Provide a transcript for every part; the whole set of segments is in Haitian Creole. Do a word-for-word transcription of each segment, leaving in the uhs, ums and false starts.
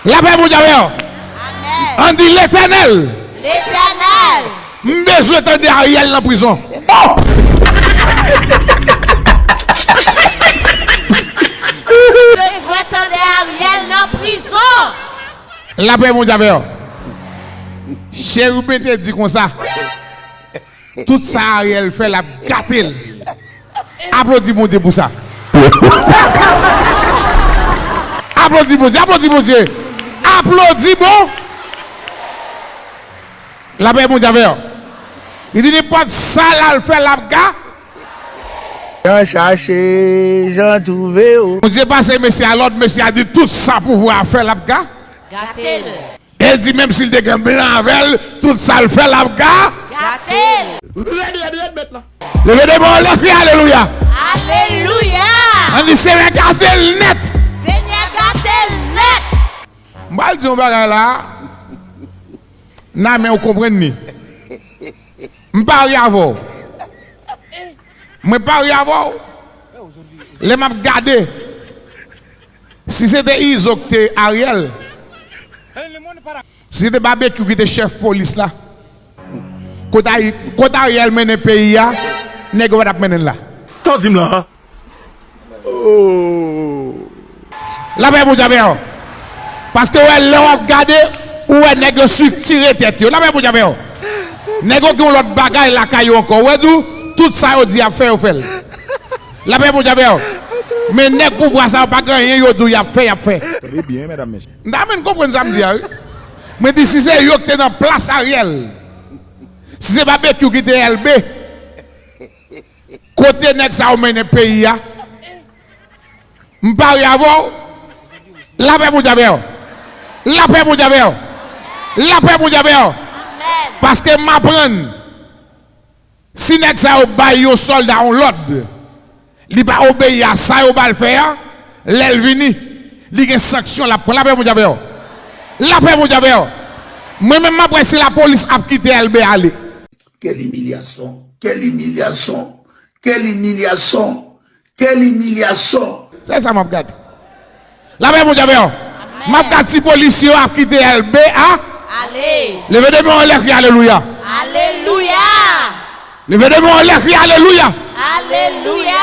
Lapè Bondye avè w. Amèn. Ann di, Letènèl, Letènèl, m bezwen tande Ariel nan prizon. Oh! M bezwen tande Ariel nan prizon. Lapè Bondye avè w. Cherubin te di konsa, tout sa Ariel fè, l ap gate l. Aplodi Bondye pou sa. Aplodi Bondye, aplodi Bondye. Aplodi bon. Lapè Bondye avè w. Li di nenpòt sa l al fè, l ap ga. Jan chache, jan twouve w. Bondye pase mesye a lòd, mesye a di tout sa pouvwa a fè, l ap ga. Gate l. E l di menm si l te gen blan avè l, tout sa l fè, l ap ga. Gate l. Rèd, rèd, rèd, mèt la. Leve de men w anlè, kri alelouya. Alelouya. Ann di, Senyè, gate l nèt. Senyè, gate l nèt. M pral di yon bagay la, nan men w konprann li. M parye avè w. Mwen parye avè w. Lè m ap gade, si se te Izo ki te Ariel, si se te Babekyou ki te chèf polis la, kote Ari-, kote Ariel mennen peyi a, nèg yo pa t ap mennen l la. Sa w di m la a? Oh. Lapè Bondye avè w. Paske w wè, lè w ap gade, ou wè nèg yo striktire tèt yo. Lapè Bondye avè w. Nèg yo gen yon lòt bagay lakay yo ankò. Ou wè tou, tout sa yo di y ap fè, yo fè l. Lapè Bondye avè w. Men nèg pouvwa sa yo pa gen anyen yo di w y ap fè, y ap fè. Trè byen, medam, mesye. M ta renmen n konprann sa m di a, wi. Mwen di, si se yo ki te nan plas Ariel, si se Babekyou ki te L B, kote nèg sa yo mennen peyi a? M parye avè w. Lapè Bondye avè w. Lapè Bondye avè w. Lapè Bondye avè w. Amèn. Paske m aprann, si nèg sa yo bay yon sòlda yon lòd, li pa obeyi a sa yo ba l fè a, lè l vini, li gen sanksyon l ap pran. Lapè Bondye avè w. Lapè Bondye avè w. Mwen menm, m ap wè si lapolis ap kite L B ale. Quelle humiliation! Quelle humiliation! Quelle humiliation! Quelle humiliation! Se sa m ap gade. Lapè Bondye avè w. Amèn. M ap gade si polisye yo ap kite L B a. Ale. Leve de men w anlè, kri alelouya. Alelouya. Leve de men w anlè, kri alelouya. Alelouya.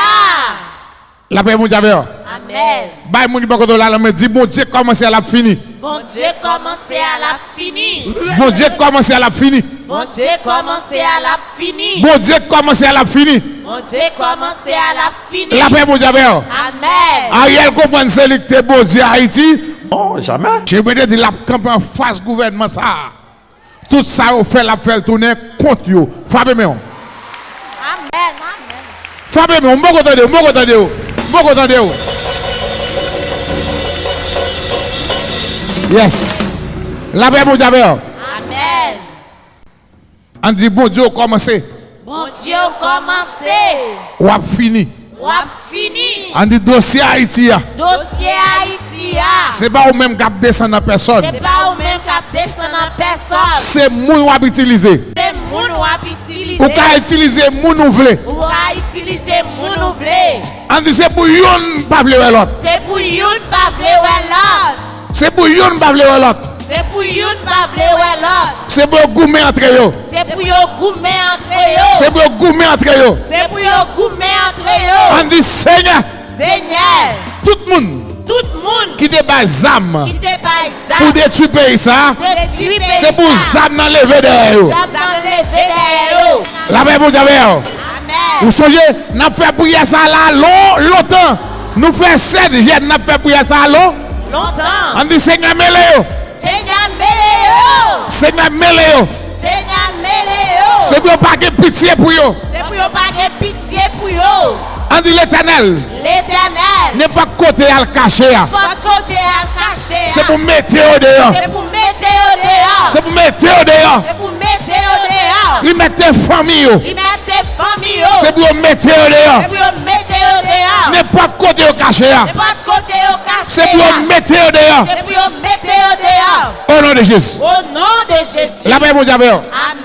Lapè Bondye avè w. Amèn. Bay moun ki bò kote w la lanmen, di, Bondye kòmanse a, l ap fini. Bondye kòmanse a, l ap fini. Bondye kòmanse a, l ap fini. Bondye kòmanse a, l ap fini. Bondye kòmanse a, l ap fini. Bondye kòmanse a, l ap fini. Lapè Bondye avè w. Amèn. Ariel konprann se li ki te Bondye Ayiti. Non, jamè. Cherubin te di l ap kanpe anfas gouvènman sa a. Tout sa yo fè, l ap fè l tounen kont yo. Frape men w. Amèn, amèn. Frape men w. M poko tande w, m poko tande w. M poko tande w. Yes. Lapè Bondye avè w. Amèn. Ann di, Bondye, w kòmanse. Bondye, w kòmanse. W ap fini. W ap fini. Ann di, dosye Ayiti a. Dosye Ayiti a. Se pa ou menm k ap desann nan pèsòn. Se pa ou menm k ap desann nan pèsòn. Se moun w ap itilize. Se moun w ap itilize. Ou ka itilize moun ou vle. Ou ka itilize moun ou vle. Ann di, se pou youn pa vle wè lòt. Se pou youn pa vle wè lòt. Se pou youn pa vle wè lòt. Se pou youn pa vle wè lòt. Se pou yo goumen antre yo. Se pou yo goumen antre yo. Se pou yo goumen antre yo. Se pou yo goumen antre yo. Ann di, Senyè. Senyè. Tout moun. Tout moun. Ki te bay zam. Ki te bay zam. Pou detwi peyi sa a. Pou detwi peyi sa a. Se pou zam nan leve dèyè yo. Zam nan leve dèyè yo. Lapè Bondye avè w. Amèn. Ou sonje, n ap fè priyè sa la lon-, lontan. Nou fè sèt jèn, n ap fè priyè sa lon-, lontan. Ann di, Senyè, mele yo. Senyè, mele yo. Senyè, mele yo. Senyè, mele yo. Se pou yo pa gen pitye pou yo. Se pou yo pa gen pitye pou yo. Ann di, Letènèl. Letènèl. Nenpòt kote y al kache a. Nenpòt kote y al kache a. Se pou mete yo deyò. Se pou mete yo deyò. Se pou mete yo deyò. Se pou mete yo deyò. Li mete fanmi yo. Li mete fanmi yo. Se pou yo mete yo deyò. Se pou yo mete yo deyò. Nenpòt kote yo kache a. Nenpòt kote yo kache a. Se pou yo mete yo deyò. Se pou yo mete yo deyò. O non de Jezi. O non de Jezi. Lapè Bondye avè w. Amèn.